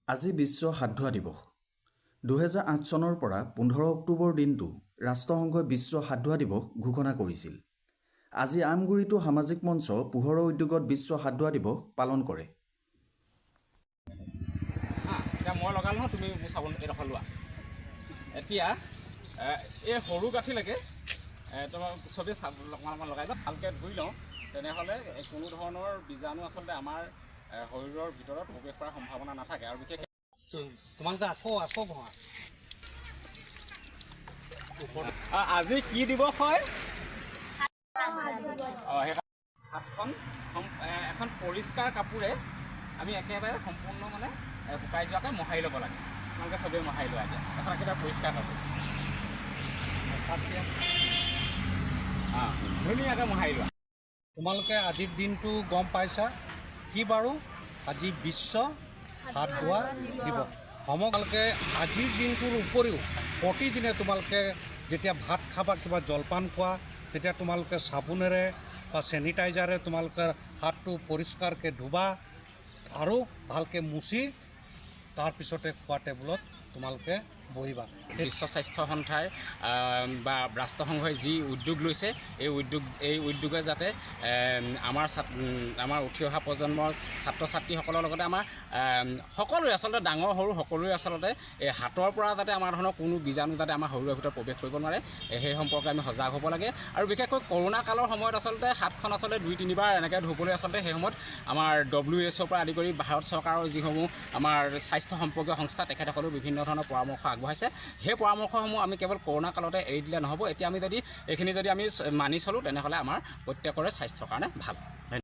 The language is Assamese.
আজি বিশ্ব হাত ধোৱা দিৱস। 2008 চনৰ পৰা 15 অক্টোবৰ দিনটো ৰাষ্ট্ৰসংঘই বিশ্ব হাত ধোৱা দিৱস ঘোষণা কৰিছিল। আজি আমগুৰিতো সামাজিক মঞ্চ পোহৰৰ উদ্যোগত বিশ্ব হাত ধোৱা দিৱস পালন কৰে। হা, এতিয়া মই লগালোঁ নহয়, তুমি মোৰ চাবোন এইডোখৰ লোৱা। এতিয়া এই সৰু গাঁঠিলৈকে তোমাৰ চবেই চাবোন অকণমান অকণমান লগাই লওঁ, ভালকৈ ধুই লওঁ। তেনেহ'লে কোনো ধৰণৰ বীজাণু আচলতে আমাৰ শৰীৰৰ ভিতৰত প্ৰৱেশ কৰাৰ সম্ভাৱনা নাথাকে আৰু বিশেষকৈ তোমালোকে আকৌ আকৌ ঘঁহা। আজি কি দিৱস হয়? অঁ, সেই হাতখন এখন পৰিষ্কাৰ কাপোৰে আমি একেবাৰে সম্পূৰ্ণ মানে শুকাই যোৱাকৈ মোহাৰি ল'ব লাগে। তোমালোকে চবেই মোহাৰি লোৱা এতিয়া এখন একেবাৰে পৰিষ্কাৰ কাপোৰ। তাত দিয়া। অঁ, ধুনীয়াকৈ মোহাৰি লোৱা। তোমালোকে আজিৰ দিনটো গম পাইছা কি বাৰু? আজি বিশ্ব হাত ধোৱা দিৱস। সমগ্ৰকে আজিৰ দিনটোৰ উপৰিও প্ৰতিদিনে তোমালোকে যেতিয়া ভাত খাবা, কিবা জলপান খোৱা, তেতিয়া তোমালোকে চাবোনেৰে বা চেনিটাইজাৰে তোমালোকে হাতটো পৰিষ্কাৰকৈ ধুবা আৰু ভালকৈ মুচি তাৰপিছতে খোৱা টেবুলত তোমালোকে বহিবা। বিশ্ব স্বাস্থ্য সন্থাই বা ৰাষ্ট্ৰসংঘই যি উদ্যোগ লৈছে, এই উদ্যোগে যাতে আমাৰ উঠি অহা প্ৰজন্মৰ ছাত্ৰ ছাত্ৰীসকলৰ লগতে আমাৰ সকলোৰে আচলতে, ডাঙৰ সৰু সকলোৰে আচলতে এই হাতৰ পৰা যাতে আমাৰ ধৰণৰ কোনো বীজাণু যাতে আমাৰ শৰীৰৰ ভিতৰত প্ৰৱেশ কৰিব নোৱাৰে, সেই সম্পৰ্কে আমি সজাগ হ'ব লাগে। আৰু বিশেষকৈ কৰোণা কালৰ সময়ত আচলতে হাতখন আচলতে দুই তিনিবাৰ এনেকৈ ধুবলৈ আচলতে সেই সময়ত আমাৰ ডব্লিউ এইচ অ'ৰ পৰা আদি কৰি ভাৰত চৰকাৰৰ যিসমূহ আমাৰ স্বাস্থ্য সম্পৰ্কীয় সংস্থা, তেখেতসকলেও বিভিন্ন ধৰণৰ পৰামৰ্শ আগবঢ়াইছে। সেই পৰামৰ্শসমূহ আমি কেৱল কৰোণা কালতে এৰি দিলে নহ'ব। এতিয়া আমি যদি এইখিনি যদি আমি মানি চলোঁ, তেনেহ'লে আমাৰ প্ৰত্যেকৰে স্বাস্থ্যৰ কাৰণে ভাল। ধন্যবাদ।